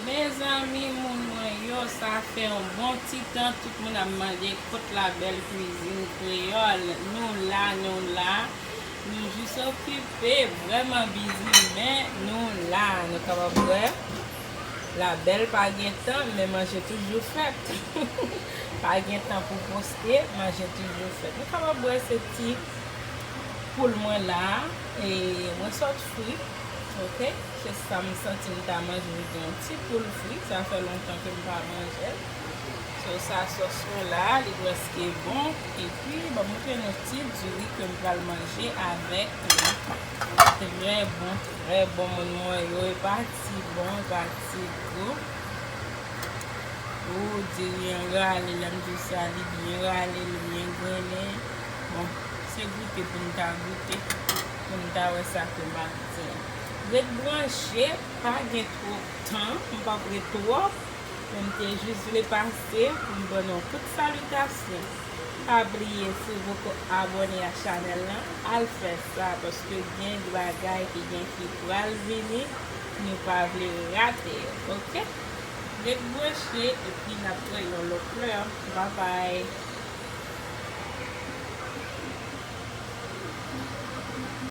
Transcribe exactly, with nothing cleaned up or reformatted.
Mezanmi, moun mwen yo, sa fè yon bon ti tan tout moun ap mande kot Labèl Kwizin Kreyòl. Nou la, nou la. Nou jis okipe, vrèman bizi, men nou la. Nou kapab wè, Labèl pa gen tan, men manje toujou fèt. Pa gen tan pou poste, manje toujou fèt. Nou kapab wè se ti poul mwen la, e mwen sot fri, oke? Se sa m santi m ta manje, m gen yon ti poul fri, sa fè lontan ke m pa manje l. So, sa sòs mwen la, li prèske bon. Epi, ban m montre nou ti diri ke m pral manje avèk li. Trè bon, trè bon, moun mwen yo, e pa ti bon, e pa ti gou. O, diri an rale, lè m di w sa, li byen rale, li byen grennen. Bon, se goute pou n ta goute, pou n ta wè sa ke m ap di. Ret branche, pa gen twòp tan, m p ap ret twòp, men m te jis vle pase pou m ban nou yon kout salitasyon. Pa bliye, si w poko abòne a chanèl lan, al fè sa, paske gen bagay ki gen ki pral vini, nou pa vle rate yo, oke? Ret branche, epi n ap wè yon lòt lè. Babay!